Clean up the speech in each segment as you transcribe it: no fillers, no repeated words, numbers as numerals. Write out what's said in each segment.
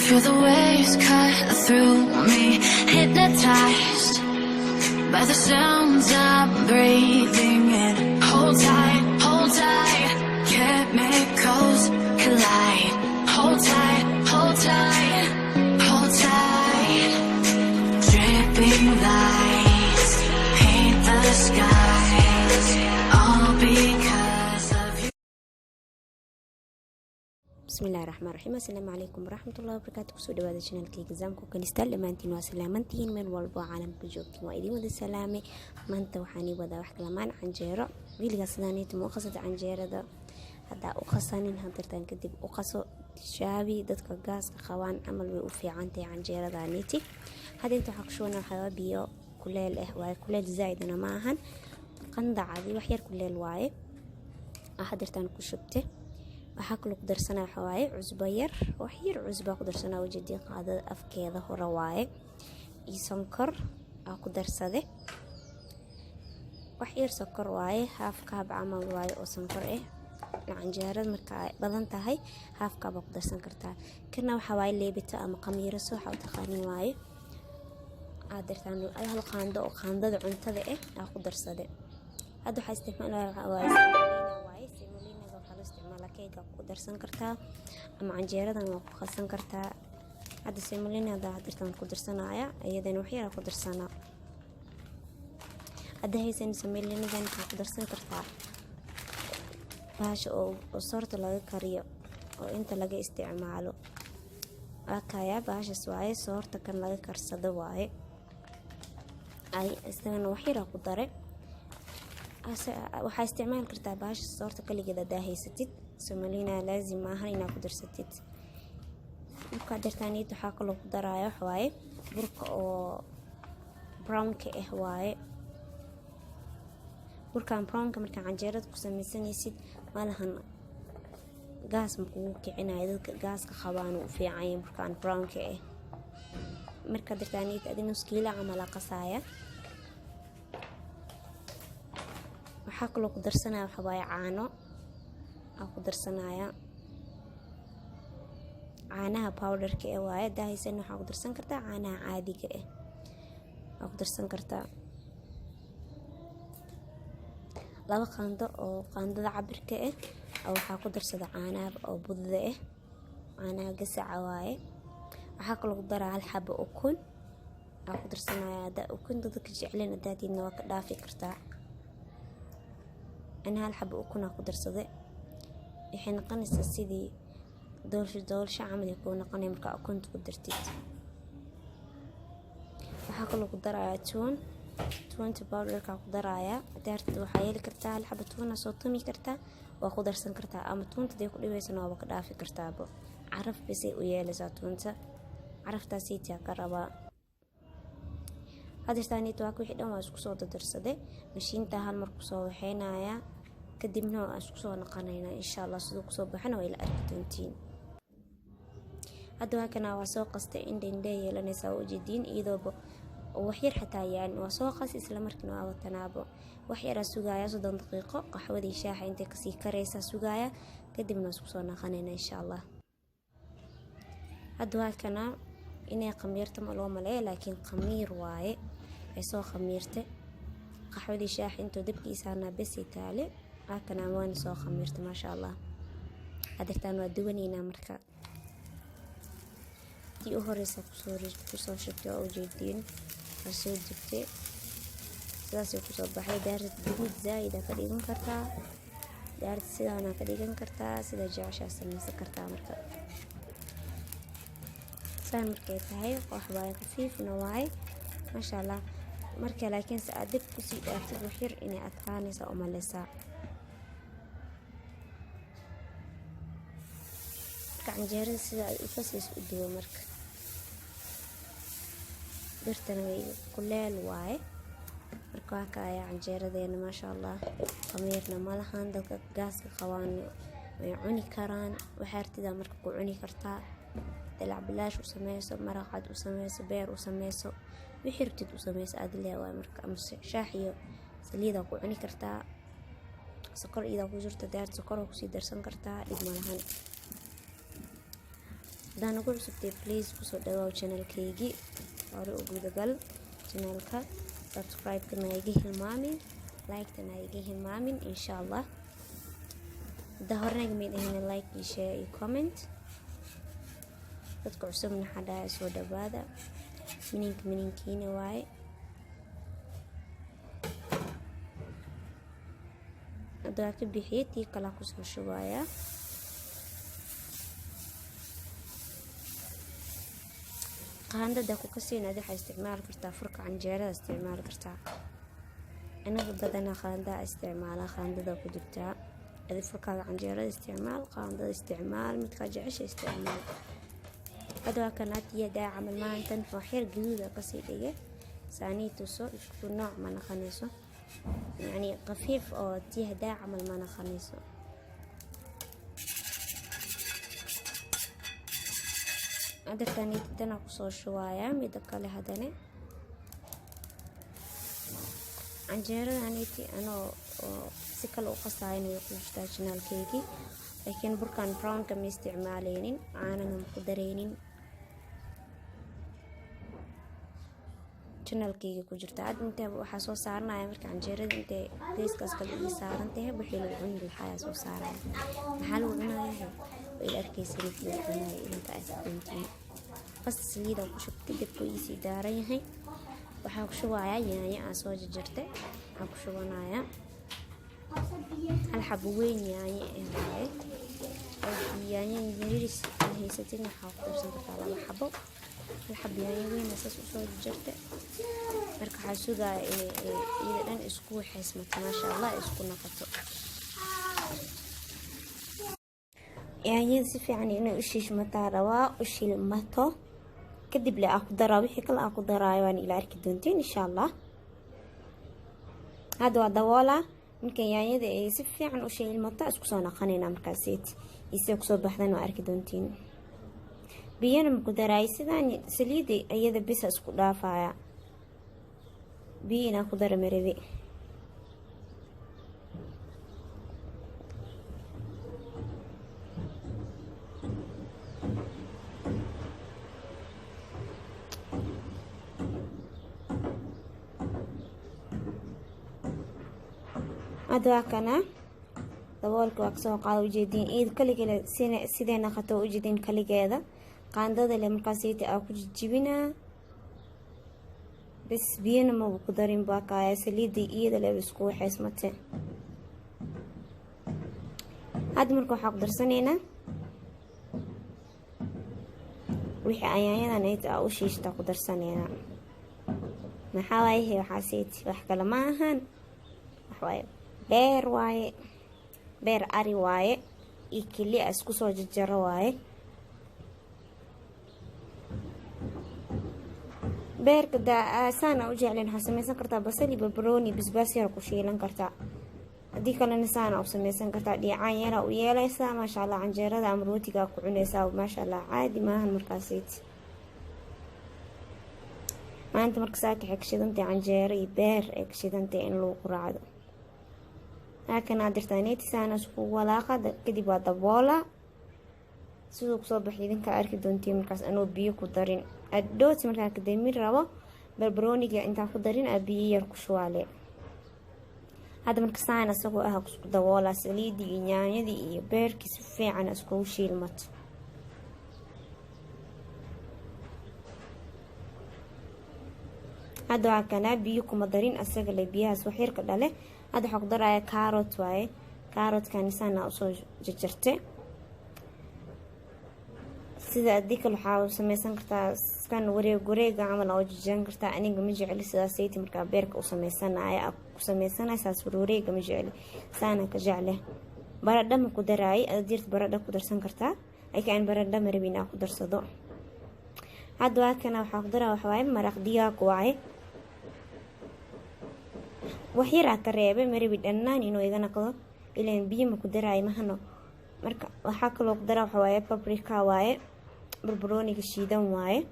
Feel the waves cut through me, hypnotized by the sounds I'm breathing in. Hold tight, chemicals collide. Hold tight, hold tight, hold tight. Dripping lights paint the skies, all because of you. Bismillahi raxmaan raxiim. Assalaamu calaykum waraxmatullahi wabarakaatu. Kusoo dhawaada channelkayga Zamco Kanistal. Dhammaantiin waa salaamantihiin meel walbo oo caalamka joogtiin, waa idin wada salaamay. Maanta waxaan ii wadaa wax kalamaan canjeero. Wiligaa sidaanayta ma u qasata canjeerada? Haddaa u qasanin, hadartaan kadib u qaso, tishaabi. Dadka gaaska qabaan camal way u fiicantahay canjeeradaaniti. Hadda inta waxaa ku shubana waxyaaba biyo kuleel ah waaye, kuleel zaaidana ma ahan, qandacadii wax yar kuleel waaye. Hadartaan ku shubte. Waxaa kaloo ku darsanaa waxaa waaye cusbo yar, wax yar cusbaa ku darsanaa, ujeedii qaadada afkeeda hore waaye, iyo sonkor aa ku darsade. Wax yar sonkor waaye, half cup camal waaye oo sonkor ah. Canjeerada marka ay badan tahay, half cup aa ku darsan kartaa. Kana waxaa waaye leebito ama qamiiraso, waxaa u taqaanin waaye. Aad dartaan hal qaando oo qaandada cuntada ah aa ku darsade. Hadda waxaa isticmaalaya waxaa waaye semolina waaye. Semolinaga waxaa loo isticmaalaa keega, ku darsan kartaa ama canjeeradan waa ku qasan kartaa. Hadda semolinada hadirtaan ku darsanaya, iyadana wax yar ku darsanaa. Hadda haysan semolinadan, waxaa ku darsan kartaa bahasha oo soorta laga kariyo oo inta laga isticmaalo. Waa kaya bahashas waaye, soorta kan laga karsado waaye. Ay isagana wax yar ku dare. Waxaa isticmaali kartaa bahasha soorta kaligeed hadaa haysatid. Semolina laazim maahan inaad ku darsatid. Markaa dartaaniyad waxaa kaloo ku daraya waxa waaye burka oo brownka ah waaye. Burkan brownka markaa canjeerada ku sameysanaysid, malahan gaas ma kugu kicinayo. Dadka gaaska qabaan u fiicanya burkan brownka ah. Markaa dartaaniyad adi nus kiilo camal aa qasaaya. Waxaa kaloo ku darsanaya waxa waaye caano aa ku darsanaya, caanaha powderka eh waaye. Hadaa haysan, waxaa ku darsan kartaa caanaha caadiga ah aa ku darsan kartaa. 2 qaando oo qaandada cabirka ah waxaa ku darsada caanaha oo budada ah, caanaha gasaca waaye. Waxaa kaloo ku daraa hal xabo ukun aa ku darsanaya. Hadaa ukunta dadka jecleen hadaatiidna, waa ka dhaafi kartaa. Ana hal xabo ukun aa ku darsaday. Waxay noqonaysaa sidii doolsho doolsho camal ay kuu noqonaya markaa ukunta ku dartid. Waxaa kaloo ku darayaa tuun, tuunta powderka ku darayaa. Daarta waxaa yeeli kartaa hal xabo tuuna soo tumi kartaa, waa ku darsan kartaa, ama tuunta haday ku dhibaysana waaba ka dhaafi kartaaba. Caraf bisay u yeelaysaa tuunta, caraftaasiitaa ka rabaa. Hadirtaanita waa wixii dhan waa isku soo dardarsaday. Mashiinta hal mar kusoo waxeynayaa, kadibna waa isku soo noqonaynaa insha Allah. Siduu kusoo baxana waa ila arki doontiin. Hadda waa kana, waa soo qastay. Indha indhe yeelanaysaa, waa ujeediin, iyadooba waxyar xataa yaalin. Waa soo qas, isla markiina waa watanaabo. Wax yaraa sugaaya, 30 daqiiqo, qaxwadii shaaxa intay kasii karaysaa sugaaya, kadibna waa isku soo noqonayna insha Allah. Hadda waa kana, inay khamiirta ma loo maleeya, laakiin khamiir waaye, ay soo khamiirtay. Qaxwadii shaaxa intuu dabkiisaanaa besi taale. Waa kana, waana soo khamiirtay, maasha Allah. Hadirtaan waa duwanaynaa. Marka tii u horeysa kusoo shubtay, waa ujeediin, waa soo dubtay, sidaasay kusoo baxday. Daarta guduud zaa'id aa ka dhigan kartaa, daarta sidaana ka dhigan kartaa, sida jeceshaa samaysan kartaa. Marka saan markay tahay, wax waaye khafiifna waaye, maasha Allah. Marka laakiinse aad dib kusii dhaaftid waxyar, inay adkaanaysa u maleysaa. Marka canjeerada sida aad u qasayso u dubo. Marka birtana way kuleel waaye. Marka waa kaaya canjeeradeena, maasha Allah. Khamiirna malahan, dadka gaaska qabaan way cuni karaan. Waxaa artidaa marka ku cuni kartaa, dalac bilaash u sameyso, maraq cad u sameyso, beer u sameyso, wixii rabtid u sameyso aad leewaay. Marka ama shaax iyo saliidaa ku cuni kartaa, sokor iyadaa ku jirta, daar sokor kusii darsan kartaa, dhib malahan. Haddaan ugu cusubtay, please kusoo dhawaaw channelkaygii. Hore u gudagal channelka, subscribe-kana ha iga hilmaamin, like-tana ha iga hilmaamin, insha Allah. Haddaa horena mid ahayna, like iyo share iyo comment. Dadka cusubna waxaa dhahay soo dhawaada. Mininka mininkiina waaye. Hadda waa ka bixiyey, tii kalaa kusoo shubayaa. Qaandada ku kasiin, adi waxaa isticmaali kartaa furka canjeerada, isticmaali kartaa. Anaga badanaa qaandaa isticmaala, qaandada ku jirtaa. Adi furkaaga canjeerada isticmaal, qaandada isticmaal, midkaa jecesha isticmaal. Hadda waa kanaatiyadaa camal maalintan waxyar gaduuda kasii dhigay saanii tuso. Isku nooc ma naqanayso, yacni khafiif oo tii hadaa camal ma naqanayso. Hadartaaniitana kusoo shubayaa mida kale. Hadane canjeeradaniti anoo oo si kale u qasaayan way ku jirtaa channelkeygii, laakiin burkan brownka ma isticmaaleynin, caanana ma ku dareynin. Channelkeyga ku jirta. Hadda intee waxaa soo saaranaya marka canjeerada intay geeskaas kale ii saaran tahay, wixii lagu cuni lahaa soo saaraya. Maxaa lagu cunayaa? Waa ila arkeysa wixii lagu cunaya, idinka aad doontiin. Qasta saliida ku shubtay, dabku iisii daaran yahay. Waxaa ku shubayaa yaanyo aan soo jarjartay. Waxaan ku shubanayaa hal xabo weyn yaanyo eh waaye. Yaanyo yariis aad haysatid, waxaa ku darsan kartaa laba xabo. Hal xabo yaanyo weyn saas usoo jarjartay. Marka waxaa sugaya inay iyada dhan isku xeysmato, maasha Allah, isku noqoto yaanyada si fiican. Inay u shiishmataa rabaa, u shilmato, kadib le aa ku daraa wixii kale aa ku daraayo. Waan ila arki doontiin, insha Allah. Hadda waa daboolaa. Marka yaanyada ay si fiican u shiilmato, isku soo naqanayna markaasiit isee kusoo baxdan waa arki doontiin. Biyana maku daraay, sidaan saliida iyada bisa isku dhaafaya. Biyo inaa ku dara marabi. Hadda waa kana, daboolka waa kasoo qaada, ujeediin iyada kaligeeda sidee naqato, ujeediin kaligeeda. Qaandada le markaasita aa ku jijibinaa bas, biyana maba ku darin. Baakaaya saliidii iyada leba isku waxeysmate. Hadda marka waxaa ku darsanaynaa wixii ayaanyadan ayta aa u shiishtaa ku darsanaynaa. Maxaa waaye waxaasiti? Wax kale ma ahan, wax waaye beer waaye, beer ari waaye iyo keli a isku soo jarjaro waaye. Beerka saan u jecleen waxaa sameysan kartaa basal iyo barbarooni, basbaas yar ku shiilan kartaa. Haddii kalena saana u sameysan kartaa, dhiicaan yara u yeelaysaa, maasha Allah. Canjeerada ama rootigaa ku cunaysaa, maasha Allah, caadi maahan. Markaasiit maanta marka saaka waxay ka shidantay canjeero iyo beer ay ka shidantay in lagu quraacdo. Halkan aad dirtaa saana isku walaaqa, kadib waa daboola. Siduu kusoo baxay idinka arki doontiin. Markaas anuu biyo ku darin, adhooti markaa kademin rabo barbarooniga intaan ku darin aa biyo yar ku shubaale. Hadda marka saan isagoo ah isku daboolaa, saliidii iyo yaanyadii iyo beerkii si fiican iskugu shiilmato. Hadda waa kanaa, biyo kuma darin, asaga le biyahaas wax yarka dhale. Hadda waxaa ku daraya carrot waaye. Carrotkan saana usoo jarjarte. Sida adii kale waxaa sameysan kartaa kan wareeg wareega camal oo jarjaran kartaa. Aniga ma jecli sidaas. Markaa beerka u sameysanaya ku sameysanaya saas warwareega ma jecli, saana ka jecle. Baradha ma ku daraayay, aad baradha ku darsan kartaa, laakiin aan baradha ma rabin aan ku darsado. Hadda waa kana, waxaa ku daraa waxa waaye maraq digaag waaye. Wax yaraa ka reebay, marabi dhanaan inuu iga naqdo, ilaan biyo ma ku daraayo mahano. Marka waxaa kaloo ku daraa waxa waaye paprika waaye, barbarooniga shiidan waaye.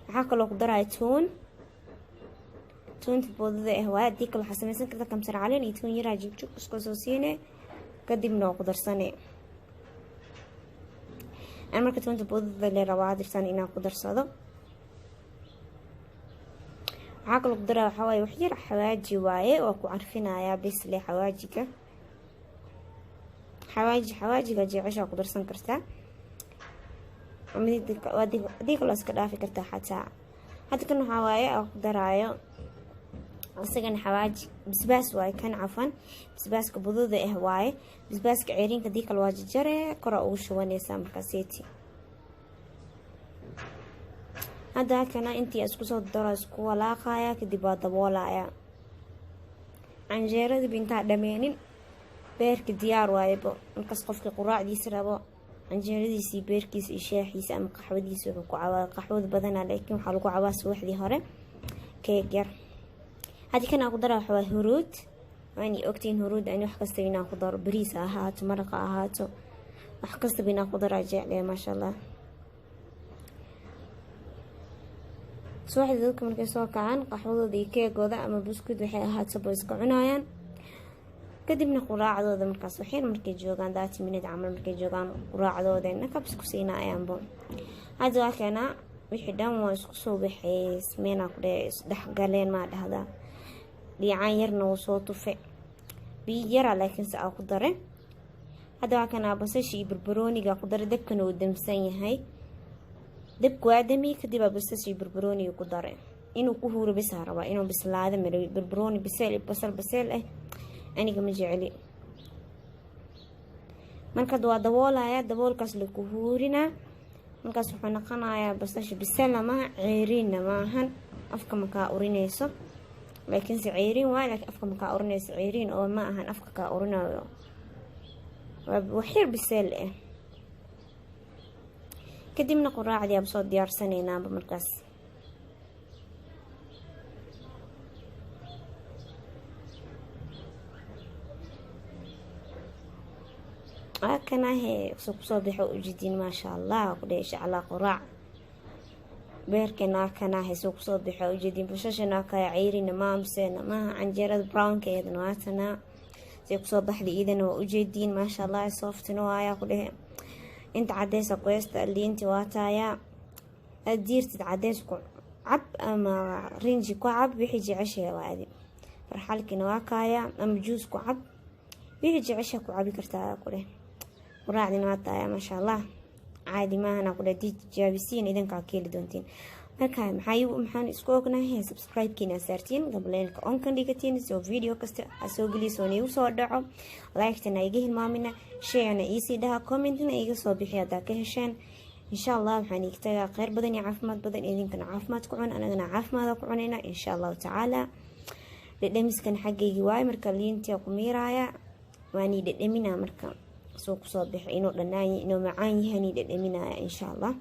Waxaa kaloo ku daraya tuun, tuunta boodada ah waaye. Haddii kale waxaa sameysan karta kamsar caleen iyo tuun yaraa jugjug isku soo siine, kadibna waa ku darsane. Aan marka toonta budada le rabaa dirtaan inaan ku darsado. Waxaa kaloo ku daraa waxaa waaye wax yar xawaaji waaye, waa ku carfinayaa bisle xawaajiga. Xawaajiga jeceshaa ku darsan kartaa, hadii kaloo iska dhaafi kartaa xataa. Hadda kan waxaa waaye aan ku daraayo isagana xawaaji basbaas waaye kan, cafan basbaaska budada ah waaye. Basbaaska ceeriinka hadii kale waa jajare, kora ugu shubanaysaa markaaseeti. Hadda kana intii isku soo daro isku walaaqaya, kadib waa daboolaya. Canjeeradiiba intaa dhameenin beerka diyaar waayebo. Markaas qofkii quraacdiisa rabo canjeeradiisii, beerkiisa iyo shaaxiisa ama qaxwadiisa wuxuu ku cabaa. Qaxwada badanaa laakiin waxaa lagu cabaa subaxdii hore keeg yar. Haddii kan aan ku dara waxaa huruud. Waani ogtiin huruud ani wax kastaba inaan ku daro, bariis ha ahaato, maraqa ahaato, wax kastaba inaan ku daraa jeclaya, maasha allah. Subaxdii dadka markay soo kacaan qaxwadooda iyo keegooda ama buskud waxay ahaataba iska cunayaan, kadibna quraacdooda markaas waxyar markay joogaan, 30 minute camal markay joogaan, quraacdooda nakabs ku siinayaanbo. Hadda waa keenaa wixii dhan waa isku soo waxeysmeenaa ku dhe, isdhexgaleen maa dhahdaa. Dhiicaan yarna wuu soo tufe, biyo yaraa laakiinse aa ku dare. Hadda waa kanaa basasha iyo barbarooniga ku dare. Dabkana uu damsan yahay, dabku waa damiye, kadib aa basasha iyo barbarooniga ku dare. Inuu ku huuro bisaa rabaa, inuu bislaado marabi. Barbarooni biseel iyo basal baseel ah aniga ma jecli. Marka waa daboolaya, daboolkaas laku huurinaa. Markaas wuxuu noqonayaa basasha biselna maaha, ceeriinna maahan, afka makaa urinayso. Laakiinse ceeriin waay, laakiin afka makaa urinayso, ceeriin oo ma ahan afka kaa urinayo, waa waxyar biseel ah. Kadibna quraacdii aaba soo diyaarsanaynaaba markaas. Waa kanahe soo kusoo baxo, ujeediin, maasha allah ku dheh insha allah. Quraac beerkana kanahe soo kusoo baxo, ujeediin. Bashashana kaya, ceyrina maamseena maaha. Canjeerada brownkeedana waatanaa say kusoo baxday, iidana waa ujeediin, maasha allah. Softina waayaa ku dhehe. Inta cadeysa questa liinti waa taayaa, aad diirtid cadeys ku cab ama rinji ku cab, wixii jeceshahay waa adi. Farxalkina waa kaaya, ama juus ku cab, wixii jecesha ku cabi kartaa ku dheh. Quraacdina waa taaya, maasha allah, caadi maahana ku dheh. Dii tijaabisiin idinkaa keeli doontiin. Marka maxaan isku ognahay? Subscribe-kiina saartiin, gambaleelka on kan dhigatiin, soo video kasta soo geliso niigu soo dhaco. Like-tana iga hilmaamina, share-na iisii dhaha, comment-na iga soo bixi haddaa ka hesheen. Insha allah waxaan iga tagaa kheyr badan iyo caafimaad badan. Idinkana caafimaad ku cun, anagana caafimaada ku cunayna insha allahu tacaala. Dhedhemiskan xaggeygii waayo, marka liintia ku miiraaya waanii dhedhemina. Marka soo kusoo bixi inuu dhanaan, inuu macaan yahay dhedheminaya insha allah.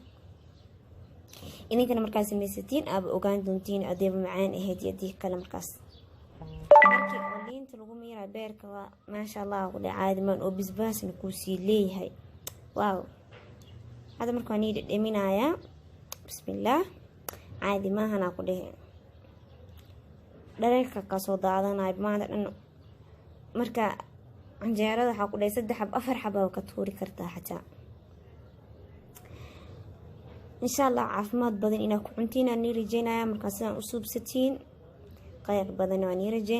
Idinkana markaa samaysatiin aaba ogaan doontiin adeeba macaan ahayd iyo adii kale. Markaas markii oo liinta lagu miiraa beerka waa maasha allah ku dhe, caadimaan oo bisbaasna kuusii leeyahay, wow. Hadda marka waa nii dhedheminayaa, bismillaah, caadi maahanaa ku dhehe. Dhareerka kasoo daadanayo maanta dhan. Marka canjeerada waxaa ku dhahay 3 xab, 4 xabaa ka tuuri kartaa xataa. Insha allah caafimaad badan inaa ku cuntiin aan nii rajeynaya. Markaa sidaan u suubsatiin kheyr badan waa nii rajeyn.